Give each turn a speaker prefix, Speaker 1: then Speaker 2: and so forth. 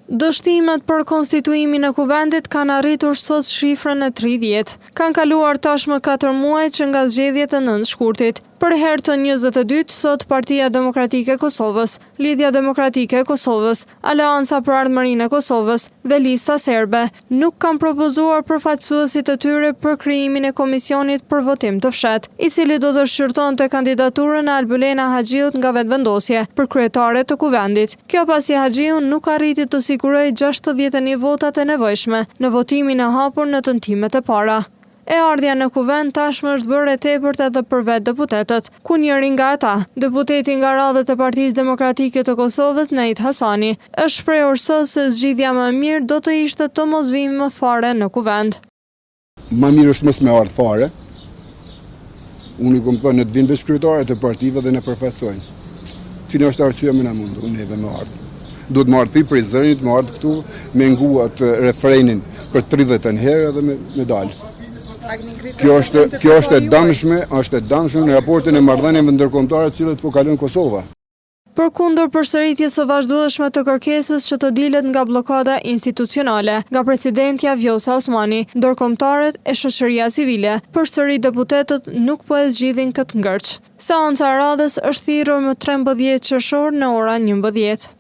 Speaker 1: Dështimet për konstituimin e Kuvendit kanë arritur sot shifrën e 30. Kanë kaluar tashmë katër muaj që nga zgjedhjet e 9 shkurtit. Për herë të 22, sot Partia Demokratike e Kosovës, Lidhja Demokratike e Kosovës, Aleanca për Ardhmërinë e Kosovës dhe Lista Serbe nuk kanë propozuar përfaqësuesit e tyre për krijimin e komisionit për votim të fshehtë, i cili do të shqyrtonte kandidaturën e Albulena Haxhiut nga Vetëvendosje për kryetare të Kuvendit. Kjo pasi Haxhiu nuk arriti të sigurojë 61 votat e nevojshme në votimin e hapur në tentimet e para. E ardhja në Kuvend tashmë është bërë e tepërt edhe për vetë deputetët, ku njëri nga ata, deputeti nga radhët e Partisë Demokratike të Kosovës, Nait Hasani, është shprehur sot se zgjidhja më e mirë do të ishte të mos vijmë më fare në Kuvend.
Speaker 2: Ma mirë është mos me ardhë fare. Unë i kom thënë, në të vinë veç kryetarët e partive dhe na përfaqësojnë. Cila është arsyeja me na mundu neve me ardhë. Duhet me ardhë pi Prizrenit, me ardhë këtu, me ngu atë refrenin për 30 herë edhe me, me dalë. Kjo është, kjo është e dëmshme, është e dëmshme në raportin e marrëdhënieve ndërkombëtare të cilat po kalon Kosova.
Speaker 1: Përkundër përsëritjes së vazhdueshme të kërkesës që të dilet nga bllokada institucionale, nga presidentja Vjosa Osmani, ndërkombëtarët e shoqëria civile, përsëri deputetët nuk po e zgjidhin këtë ngërç. Seanca e radhës është thirrur më 13 qershor në ora 11.